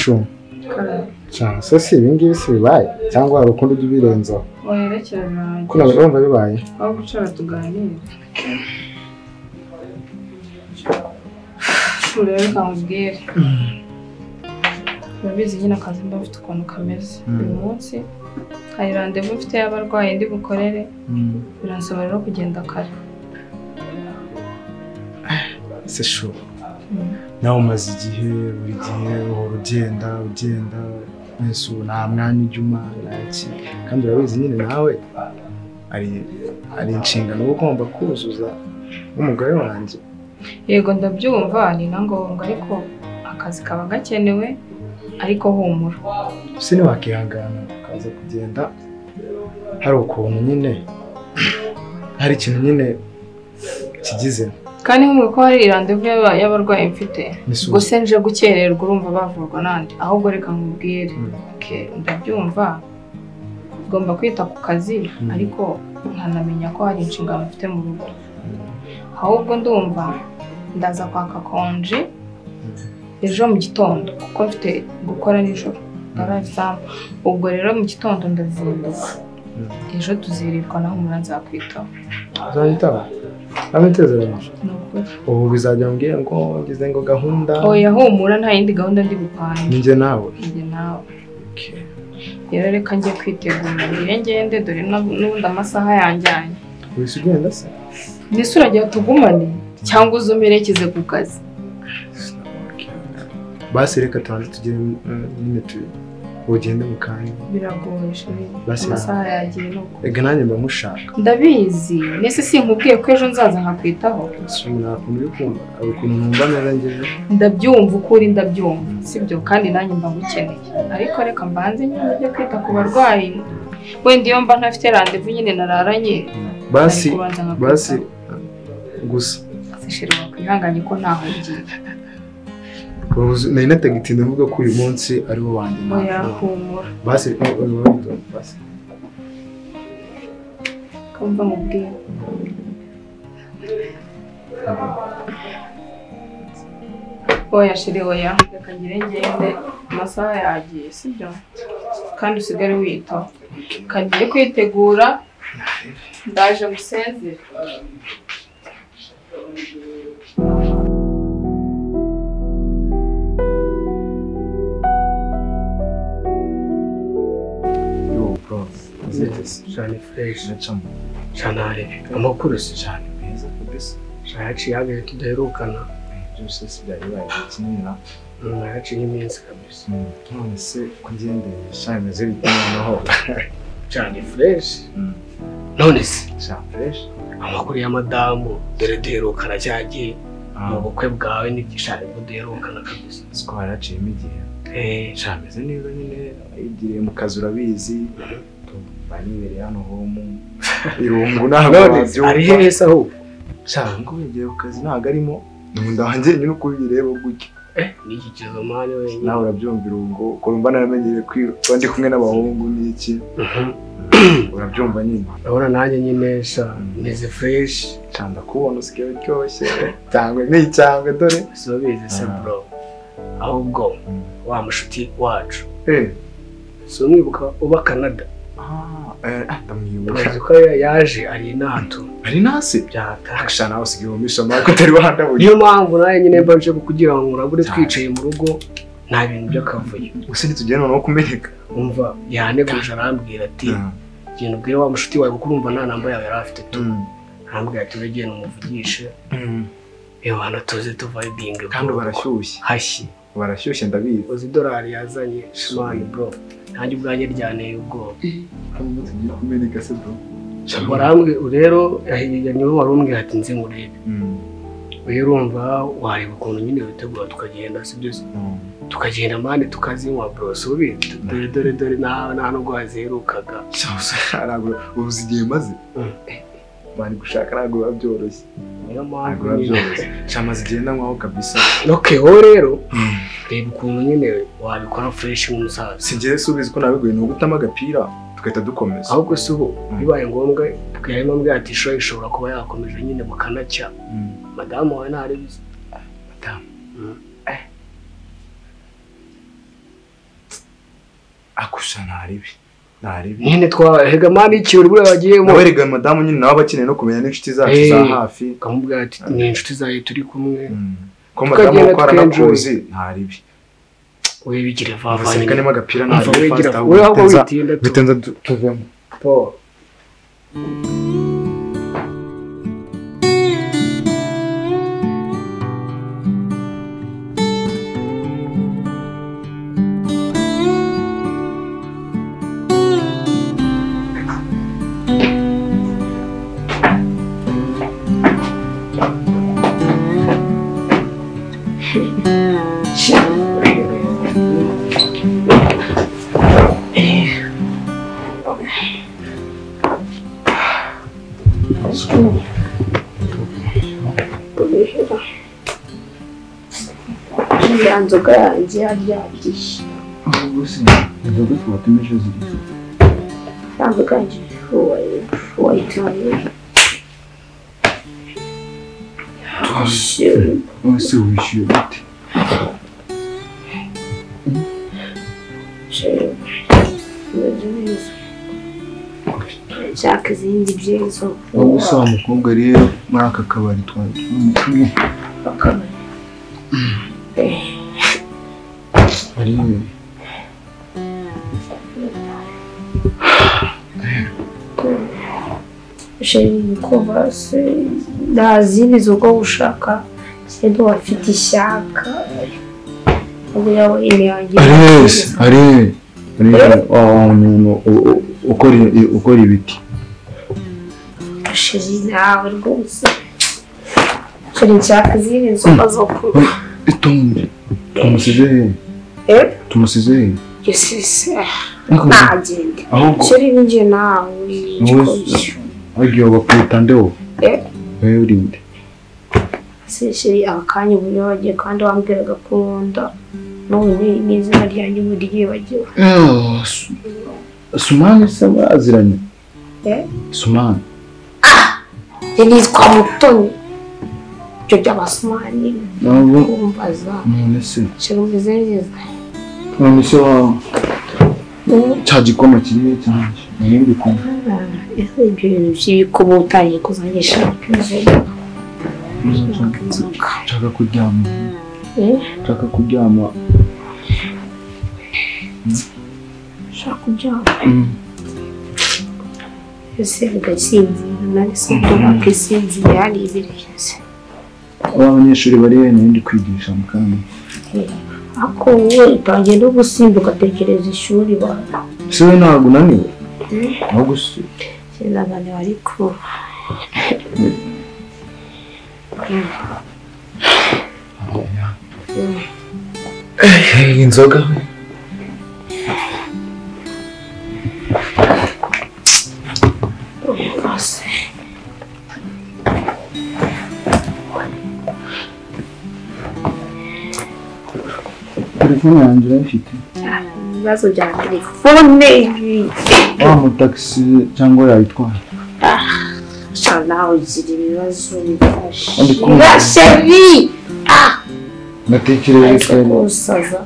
Shu. Cyane se si ibingibi si bibaye cyangwa hari ukundi ujya ubirenzaho? Oya rekera. Ko nawe urumva bibaye? Aho gucara tuganire. Shu rero reka nkubwire. Urabizi nyine akazi mba mfite ukuntu kameze. Uyu munsi hari rendez-vous mfite y'abarwayi ndi bukorere. Biransaba rero kugenda kare. Se Shu. Nawe umaze igihe buri gihe uhora ugenda ugenda mbese ubu nta mwanya ujya umara iki kandi urabizi nyine nawe ari inshingano uba ugomba kuzuza nk'umugore wanjye. Yego ndabyumva ni na ngombwa ariko akazi kaba gakenewe ariko humura. Se ntiwakihangana ukaza kugenda hari ukuntu nyine hari ikintu nyine kigize. Kandi nk'umwe ko hari rendez-vous y'abarwayi mfite gusa nje gukererwa urumva bavurwa nande ahubwo reka nkubwire. Okay, ndabyumva ugomba kwita ku kazi ariko nkanamenya ko hari inshingano mfite mu rugo. Ahubwo ndumva ndaza kwaka konji ejo mu gitondo kuko mfite gukora nijoro ndarazamu. Ubwo rero mu gitondo ndazinduka ejo tuzirirwa naho umuntu nzakwitaho. Uzanyitaba? Abitezeranyije. Ubu bizajya mbwira ngo ngize ngo gahunda. Oya humura nta yindi gahunda ndi gupanga. Ninjye nawe. Ninjye nawe. Okay. Rero reka njye kwitegura ngire ngende dore n'ubundi amasaha yanjyanye. Wese ugenda se? Nese uragiye tugumane cyangwa uzumerekeze ku kazi? Basi reka tubanze tugere nyine ugende mu kanya. Biragoye sheri. Amasaha yagiye nuko. Ega nanjye mba mushaka. Ndabizi. Nese sinkubwiye ko ejo nzaza nkakwitaho. Ukuntu uri kumva, ukuntu numva meze ngewe. Ndabyumva ukuri ndabyumva. Sibyo kandi nanjye mba ngukeneye. Ariko reka mbanze nyine njye kwita ku barwayi. Wenda iyo mba ntafite rendez-vous nyine nararanye. Basi basi gusa. Sheri wakwihanganye ko ntaho ngiye. Nari natagitinda mvuga ko uyu munsi ari wo wanjye. Oya humura. Basi basi. Kumva mubwira. Oya sheri oya reka ngire ngende amasaha yagiye sibyo? Kandi usigare witaho. Kagiye kwitegura ndaje musezere. Cyane fresh cyane amakuru si cyane meza kabisa. Yaciye habiri tudaherukana byose si byari bibaye kinini na yaciye iminsi kabisa. None se kugendeye cyane meze bite noneho? Cyane fresh. None se cyane fresh amakuru ya madamu dore duherukana cyagiye mu bukwe bwawe n'igishari duherukana kabisa. Siko haraciyemo igihe. Cyane meze neza nyine yigiriye mu kazi urabizi. Banibereye hano homu irungu ntabwo ari hese ahubwo cyangwa ngo yagiye ku kazi ntabwo arimo nkunda wanjye nyine uko ubireba gutya n'iki kizomane wenyine nawe urabyumva irungu uko mba naramenyereye kwiruka ndi kumwe n'abahungu n'iki urabyumva nyine. Urabona nanjye nyine sha meze fresh cyane ndakubona usigaye uryoshye cyangwa n'icyangwe dore subize se bro. Ahubwo wa mushuti wacu si umwibuka uba Canada? Ndamwibuka. Ko yaje ari inato. Ari nasi? Byataka. Nawe usigaye umisha amaboko utari wandabuye. Niyo mpamvu nawe nyine mba nje kugira ngo urabure twicaye mu rugo nta bintu by'akavuyo. Gusa ntitugende noneho kumeneka. Umva yaneguje arambwira ati genda ubwire wa mushuti wawe kuko urumva nta namba yawe yari afite tu. Arambwira ati ugende umuvugishe. Ewa hano tuze tuvibinge. Kandi barashyushye. Hashyi. Barashyushye ndabizi. Uzi idolari yazanye shimani bro. Nanjye ubwanjye ryaneye ubwoba. Hano tugiye kumeneka se bro. Barambwe rero niwe wari umbwira ati nze nkurebe. Rero urumva wareba ukuntu nyine witegura tukagenda si byo se? Tukagenda mande tukazinywa bro subi dore dore dore nta nubwo waziherukaga. Ntabwo uzi igihe maze. Bari gushaka ntabwo biba byoroshye. Niyo mpamvu biba byoroshye. Shamaze igihe ndanywaho kabisa. Okay wowe rero reba ukuntu nyine wabikora fresh nk'umusaza. Singiye subiza ko nabiguye ni ugutama agapira tugahita dukomeza. Ahubwo si ubu bibaye ngombwa twiyarimo mbwira ati show ishobora kuba yakomeje nyine bukanacya. Madamu wawe ntaribizi. Madamu. Akusha ntaribi. Ntaribi. Nyine twahega mani ikirori buriya bagiyemo. Nawe rega madamu nyine nawe abakeneye no kumenya n'inshuti zacu za hafi. Ukamubwira ati ni inshuti zawe turi kumwe. Ko madamu uko aranakuzi ntaribi. We bigire vava nyine. Kanema agapira ntaribi fast aho. We ahubwo witinda bitenza tuvemo. Po. Inzoga yanjye yaryagiye. Ahubwo se inzoga twatumije ziri. Inzoga yanjye wayitaye. Ese wishyuye gute? Nshaka izindi byiza. Ahubwo se wa mukobwa rero muri aka kabari twari kumwe. Akabari. Kuva se nta zindi nzoga ushaka cyangwa wafite ishyaka ubu yawe imihango ari umuntu ukora ibiti sheri nawe rwose sheri nshaka izindi nzoga zo kunywa. Itonde tumusize he? Tumusize he? Yesise nagende sheri ninjye nawe agiye bakwita nde wowe? Wowe urinde se sheri akanya ubu wagiye kandi wambwiraga ko nkunda none n'izina ryanjye ubu ryibagiwe. Sumani se muraziranye? Sumani njye nitwa Mutoni. Ibyo by'abasumani kumbaza none se sheri umeze neza? None se wa cya gikoma kiri cyanjye nari kunywa. Ese ibyo bintu by'ibikoma utangiye kuzangisha inzoga? Nshaka kuryama. Nshaka kuryama. Nshaka kuryama. Ese bigasinzira nari se wakisinzira hari ibirenze. Aba banyeshuri bari he ndi kwigisha mu kanya. Ako wowe utangiye no gusinda ugatekereza ishuri bana. Ese we ntabwo unaniwe? Ahubwo se sinananiwe ariko inzoga telefone yanjye urayifite? Ibibazo bya telefone wa mutagisi cyangwa yayitwara? Nawe ugira ibibazo bidashira sheri. Natekereje kare gusaza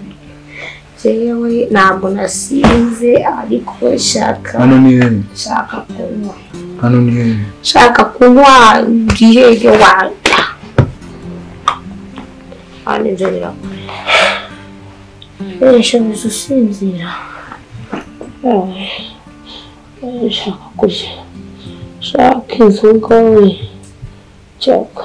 jewe ntabwo nasinze ariko shaka hano ni hehe? Shaka kunywa. Hano ni hehe? Shaka kunywa ngihege wa hano ibyo birakora. Esha usinzira. Shaka kurya. Shaka inzoga we. Shaka.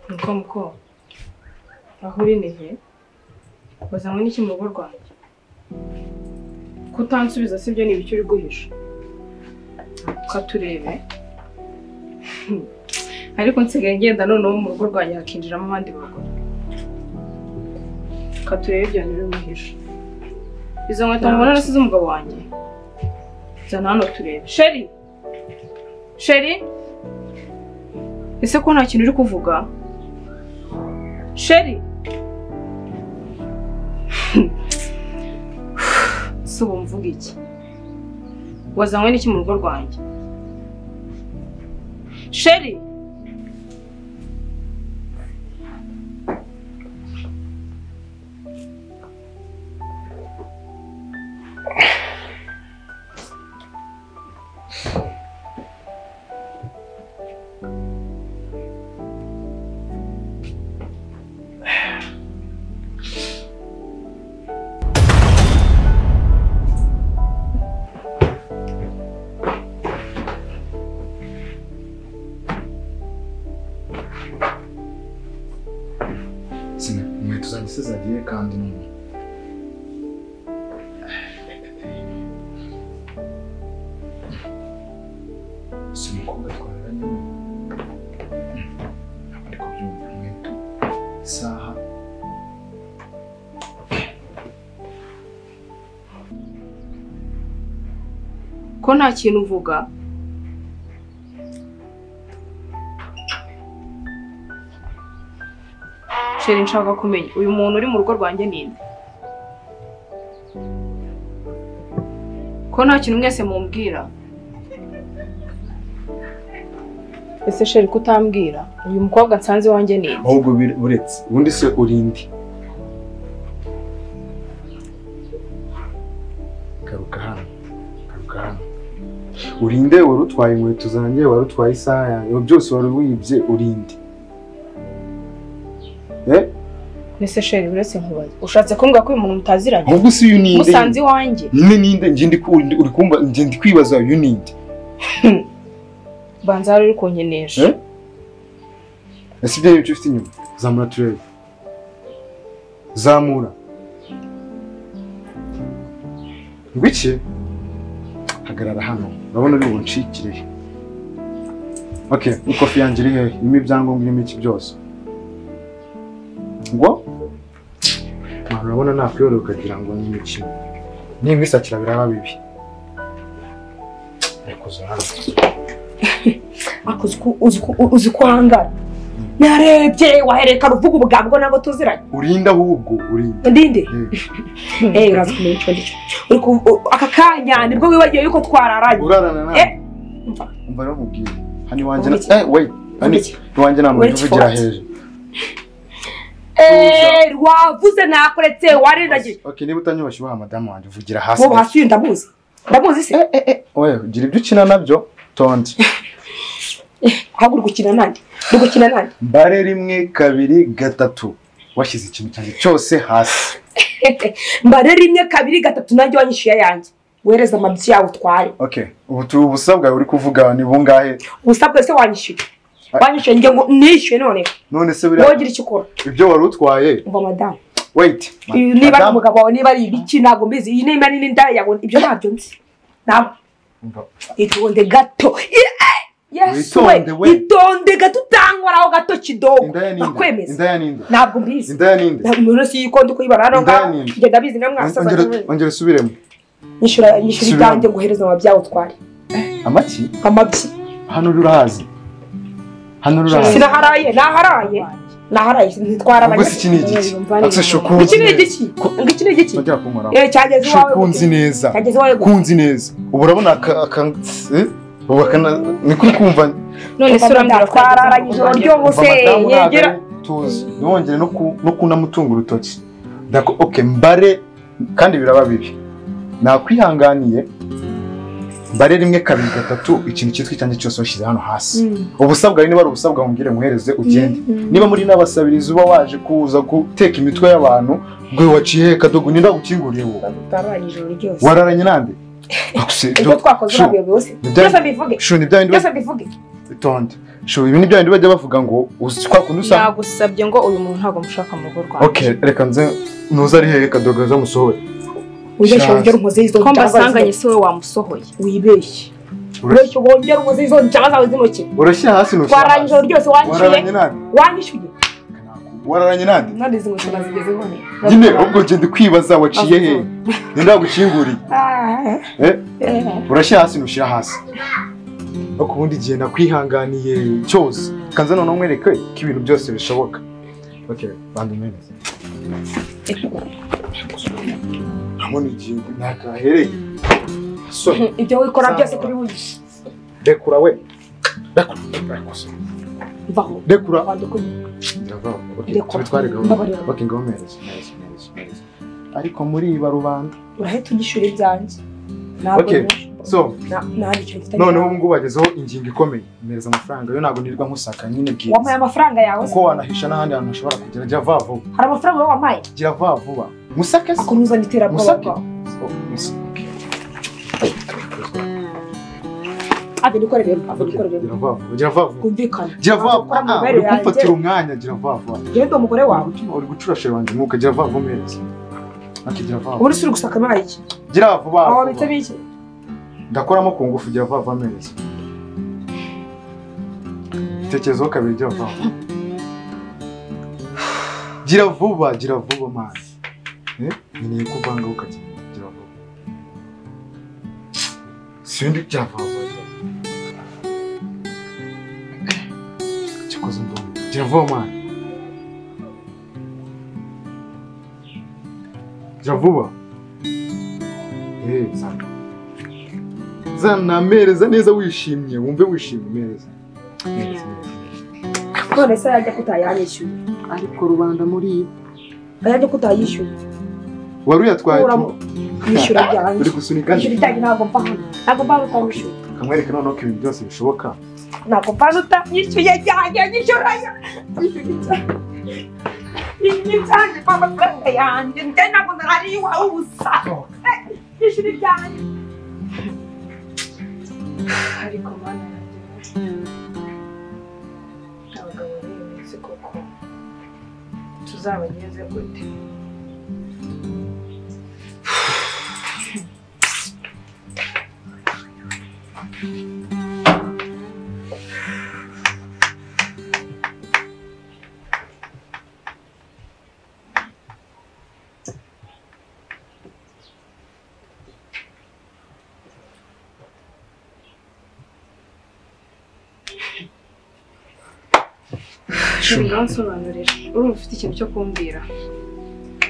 Nuko muko aho uri ni he? Wazanywe n'iki mu rugo rwanjye? Kutansubiza sibyo ni ibiki uri guhisha? Katurebe. Ariko nsigaye ngenda noneho mu rugo rwanjye hakinjiramo abandi bagore. Katurebe ibyo uri guhisha. Izo nkweto mbona nasize umugabo wanjye. Zana hano turebe. Sheri! Sheri! Ese ko nta kintu uri kuvuga? Sheri! Si ubu mvuga iki? Wazanywe n'iki mu rugo rwanjye? Sheri! Zagiye kandi none si umukobwa twararanye ntabwo ndi kubyumva. Inkweto, isaha, ko nta kintu uvuga? Sheri, nshaka kumenya uyu muntu uri mu rugo rwanjye ninde? Ko nta kintu mwese mumbwira? Ese Sheri kutambwira uyu mukobwa nsanze wanjye ninde? Ahubwo buretse ubundi se urinde. Garuka hano, garuka hano. Urinde wari utwaye inkweto zanjye, wari utwaye isaha yanjye, byose wari wibye, urinde. Nese Sheri uretse nkubaze, ushatse kumbwira ko uyu muntu mutaziranye? Ahubwo si uyu ninde? Musanze iwanjye. Ninde ninde? Nje ndi uri kumba, nje ndi kwibaza uyu ninde? Banza hari uri kunkenesha. Ese ibyo ibyo ufite inyuma? Zamura turebe. Zamura. Ngwiki? Hagarara hano. Urabona uri buncikire. Okay, ikofi yanjye iri hehe? Irimo ibyangombwa, irimo iki byose. Ngo urabona nakwiyoroka ukagira ngo ni imikino. Ninkwisakira biraba bibi. Ariko hano. Uzi ko hangara. Narebye wahereka ruvuga ubugambo ntabwo tuziranye. Urinda ahubwo urinda. Ndinde? Uraza kumenya icyo ndicyo. Aka kanya nibwo wibagiwe yuko twararanye. Urarana nawe. Umva rero nkubwire. Hano iwanjye na wait. Hano iwanjye nta muntu uvugira hejuru. Wavuze nakuretse warendagiye. Okay, niba utanyubashye ubaha madamu wanjye uvugira hasi. Wowe hasi ndamuzi. Ndamuzi se? Oya, gira ibyo ukina nabyo tonde. Ahubwo uri gukina nande? Uri gukina nande? Mbare 1 2 3 washyize ikintu cyanjye cyose hasi. Mbare 1 2 3 nanjye wanyishyuye yanjye. Wereza amabyi yawe utware. Okay, ubu ubusabwa uri kuvuga ni bungahe? Ubusabwa se wanyishyuye. Wanyishyuye nge ngo nishyuye none. None se buriya wogira icyo ukora? Ibyo wari utwaye. Umva madamu. Wait. Niba ari umugabo wawe, niba ari ibiki ntabwo mbizi. Iyi niba ari n'indaya yawe ibyo ntabyo nzi. Ntabwo. Itonde gato. Yesu we. Itonde gato utankoraho gato kidogo. Bakwemeza. Indaya ninde? Ntabwo mbizi. Indaya ninde? Ntabwo si yiko ndi kuyibara hano ngaho. Nge ndabizi namwe mwasaza. Ongera usubiremo. Nyishyura ibyanjye nguhereza amabyi yawe utware. Amaki? Amabyi. Hano uri urahazi. Hano urahazi. Sinaharaye, naharaye. Naharaye ntitwara abanye. Ubwo iki ni igiki? Akse shokunzi. Iki ni igiki? Iki ni igiki? Bajya kunkoraho. Cyageze iwawe. Shokunzi neza. Cyageze iwawe. Kunzi neza. Ubu urabona aka ubu akana ni kuri kumva. None se urambwira twararanye ijoro ryose yegera tuzi. Ntiwongere no kunamutunga urutoki. Ndako okay mbare kandi biraba bibi. Nakwihanganiye mbare 1 2 3 ikintu cyitwa icyanjye cyose washyize hano hasi. Ubusabwa niba ari ubusabwa mumbwire muhereze ugende. Niba muri n'abasabirizi uba waje kuza guteka imitwe y'abantu gwe waciye kadogo ninda gukinguriye wowe. Utararanye ijoro ryose. Wararanye nande? Ibyo twakoze urabiyobewe se? Byose mbivuge. Shu ni bya bindi byose mbivuge. Itonde. Sho ibi ni bya bindi bajya bavuga ngo uzi kwa kuntu usanga. Nagusabye ngo uyu muntu ntago mushaka mu rugo rwanjye. Okay, reka nze nuza ari hehe kadoga musohore. Wibeshye wongera unkoze izo ko mbasanganye si wowe wamusohoye. Wibeshye. Ureshye wongera unkoze izo njanga zawe z'intoki. Urashyira hasi ntushyira. Twarangije ryose wanyishyuye. Wanyishyuye. Wararanye nande? Nande izi nkweto nazigezeho ne. Nyine ubwo ngende kwibaza waciye he? Ninde wagukinguriye? Urashyira hasi ntushyira hasi. Ariko ubundi igihe nakwihanganiye cyose. Kanze none umwereke ko ibintu byose bishoboka. Okay, bandi umereze. Hamwe igihe nakahereye. So, ibyo wikora byose kuri buyi. Rekura we. Rekura. Vaho. Rekura. Okay, tubitware gahunda. Okay, ngaho mereze. Ariko muri barubanda. Urahita unyishyura ibyanjye. Okay. So, none ubu ngubu bagezeho ingingo ikomeye. Mereza amafaranga yo ntago nirwa nkusaka nyine bwiza. Wampaye amafaranga yawe? Kuko wanahisha n'ahandi hantu ushobora kugera. Jya vuba vuba. Hari amafaranga wampaye? Gira vuba vuba. Musake se. Akunuzana iterabwoba bwawe. Musake. Ave nikore rero, ave nikore rero. Gira vuba vuba, gira vuba vuba. Kumvikana. Gira vuba vuba. Uri kumfatira umwanya, gira vuba vuba. Genda umugore wawe. Uri gucura shere wanjye mwuka, gira vuba vuba mereza. Gira vuba. Uri suri gusaka nayi iki? Gira vuba. Aho bitse biki? Ndakoramo ku ngufu, gira vuba vuba mereza. Tekerezaho kabiri, gira vuba. Gira vuba, gira vuba man. Nkeneye kuvanga ukagenda, gira vuba. Sindi gira vuba. Cyakoze ndumva. Gira vuba man. Gira vuba. Zana. Zana mereza neza wishimye, wumve wishimye mereza. None se yajya kutayanyishyuye. Ariko rubanda muri yajya kutayishyuye. Wari uyatwaye yishyura byanjye. Uri gusunika yishyura ibyanjye ntabwo mva hano. Ntabwo mva hano utanyishyuye. Kamwereke noneho ko ibintu byose bishoboka. Ntabwo mva hano utanyishyuye byanjye, nyishyura. Yishyura ibyanjye mpa amafaranga yanjye. Njye ntabwo narari iwawe ubusa. Yishyura ibyanjye. Ariko mana yanjye, abagabo b'iyi minsi koko tuzabageze gute? Nsobanurira urumva ufite ikintu cyo kumbwira.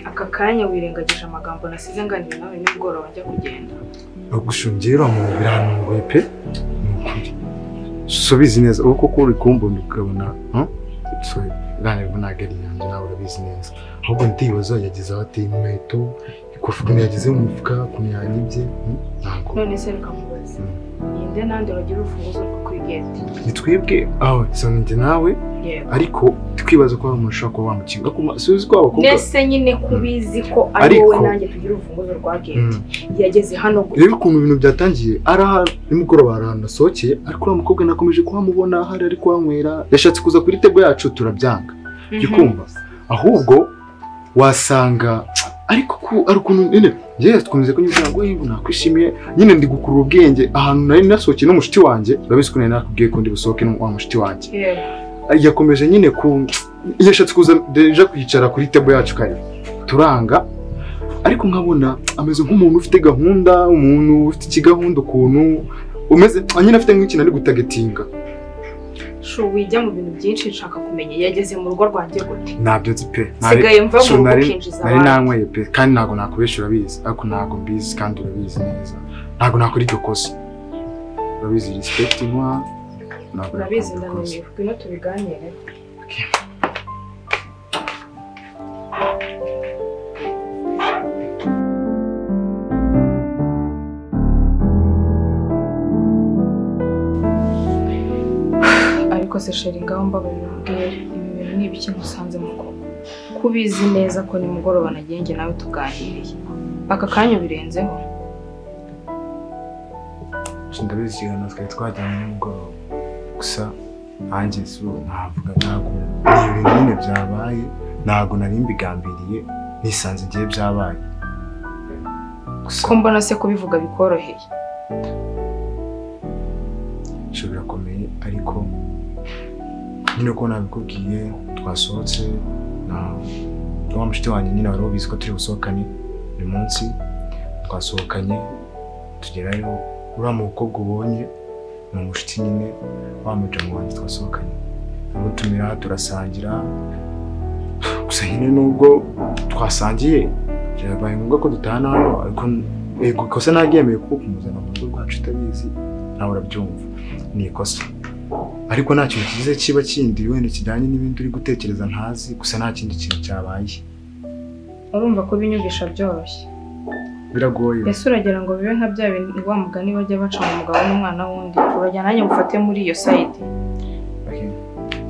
Aka kanya wirengagije amagambo nasize nganira nawe nimugoroba njya kugenda. Bagushungera mu biranunguye pe nukuri. Subizi neza uko koko uri kumbona ukabona sorry ganira nagari yanjye nawe urabizi neza. Ahubwo ndibaza yagize ati inkweto ikofi ukuntu yagize mu mufuka ukuntu yanyibye ntabwo. None se reka mubaze. Ninde nande bagira urufunguzo rwo kuri gate? Ni twebwe aho so njye nawe ariko twibaza ko hari umuntu ushobora kuba wamukinga suzi ko abakobwa ndetse nyine kubizi ko ari wowe nanjye tugira urufunguzo rwa gate yageze hano gute? Rero ukuntu ibintu byatangiye araha nimugoroba hari ahantu nasohokeye ariko uriya mukobwa nakomeje kuhamubona hari ari kuhanywera yashatse kuza kuri table yacu turabyanga ukumva ahubwo wasanga ariko ko ari ukuntu nyine njye twakomeze kunyibwira ngo yewe nakwishimiye nyine ndi gukurura ubwenge ahantu nari nasohokeye n'umushuti wanjye urabizi ko nari nakubwiye ko ndi busohoke n'uwa mushuti wanjye yakomeje nyine ku yashatse kuza deja kwicara kuri table yacu kare turanga ariko nkabona ameze nk'umuntu ufite gahunda umuntu ufite ikigahunda ukuntu umeze nyine afite nk'ikintu ari gutagetinga. Shu wijya mu bintu byinshi nshaka kumenya yageze mu rugo rwanjye gute? Ntabyo nzi pe. Sigaye mva mu rugo kinjiza nari nanyweye pe kandi ntago nakubesha urabizi ariko ntago mbizi kandi urabizi neza ntago nakora iryo kosa urabizi respect nkwa ntago urabizi ndamenye ngwino tubiganire. Okay. Ariko se sheri ngaho mbabarira umbwire ibi bintu ni ibiki nkusanze mu koko kubizi neza ko nimugoroba nagiye njye nawe tuganiriye aka kanya birenzeho. Ndabizi ikiganiro twari twajyanye nimugoroba gusa Nanjye so navuga ntabwo ni ibintu nyine byabaye, ntabwo nari mbigambiriye, nisanze ngiye byabaye. Ko mbona se kubivuga bikoroheye? Sho birakomeye ariko nyine ko nabikubwiye twasohotse na wa mushiti wanjye nyine wari ubizi ko turi busohokane uyu munsi, twasohokanye tugerayo, uriya mukobwa ubonye ni umushuti nyine wa mujamu wanjye twasohokanye, ndamutumira turasangira. Gusa nyine nubwo twasangiye byabaye ngombwa ko dutahana hano, ariko yego ikosa naryemeye kuko kumuzana mu rugo rwacu utabizi nawe urabyumva ni ikosa, ariko nta kintu kigize kiba kindi wenda kijyanye n'ibindi uri gutekereza ntazi, gusa nta kindi kintu cyabaye. Urumva ko binyumvisha byoroshye? Biragoye. Ese uragira ngo bibe nka bya bintu wa mugani bajya baca mu mugabo n'umwana wundi, urajya nanjye ngufate muri iyo side? Okay.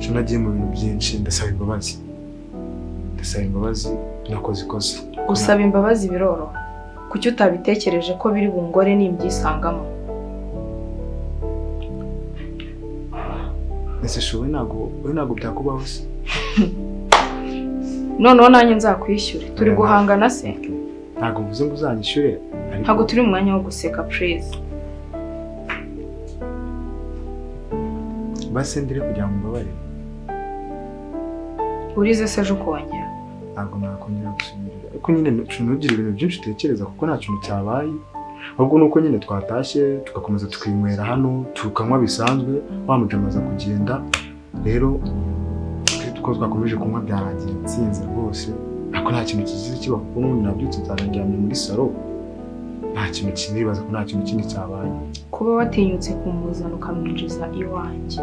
Sho nagiye mu bintu byinshi, ndasaba imbabazi. Ndasaba imbabazi, nakoze ikosa. Gusaba imbabazi biroroha. Kuki utabitekereje ko biri bungore nimbyisangamo? Ese sho we ntabwo byakubaho se? Noneho nanjye nzakwishyure. Turi guhangana se? Ntabwo mvuze ngo uzanyishyure. Ntabwo turi mu mwanya wo guseka please. Base ndire kugira ngo mbabarire. Urize se ejo ukongera? Ntabwo nakongera gusubirira. Ariko nyine ntugire ibintu byinshi utekereza kuko nta kintu cyabaye. Ahubwo nuko nyine twatashye tugakomeza tukinywera hano tukanywa bisanzwe, wa mujama aza kugenda. Rero tuko twakomeje kunywa byarangiye nsinze rwose. Ariko nta kintu kigize kiba kuko n'ubundi nabyutse nsangangiramye muri salo. Nta kintu kinibaza ko nta kintu kindi cyabaye. Kuba watinyutse kumuzana ukamwinjiza iwanjye,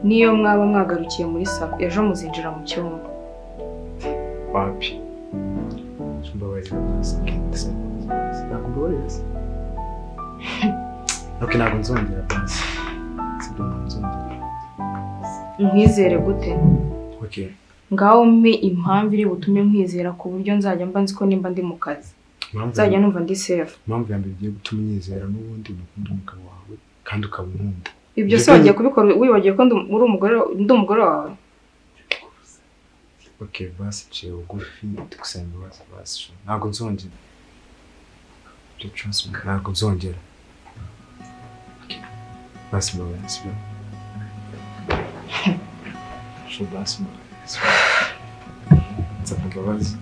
niyo mwaba mwagarukiye muri salo ejo muzinjira mu cyumba. Wapi? Mbabarira basi. Ntabwo mbabarira se? Okay, ntabwo nzongera basi. Sibyo, ntabwo nzongera. Nkwizere gute? Okay. Ngaho mpe impamvu iri butume nkwizera ku buryo nzajya mba nzi ko nimba ndi mu kazi nzajya numva ndi safe. Impamvu ya mbere igiye gutuma unyizera n'ubundi ni ukunda umugabo wawe kandi ukaba unkunda. Ibyo se wagiye kubikora wibagiwe ko uri umugore, ndi umugore wawe? Okay, basi ciye bugufi tukusaba imbabazi basi. Ntabwo nzongera. Trust me, ntabwo nzongera. Okay. Basi mbabarira, sibyo? Sho basi mbabarira. Nsaba imbabazi.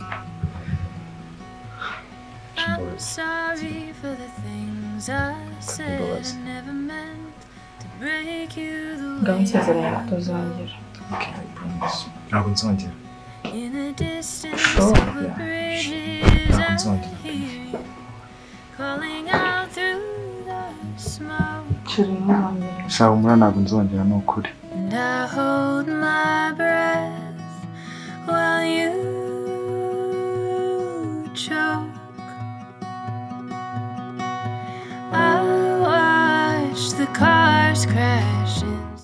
I'm sorry for the things I said I never meant to break you the way I did. Okay, I promise. Ntabwo nzongera. In the distance over bridges I hear you calling out through the smoke. Sha humura ntabwo nzongera ni ukuri. And I hope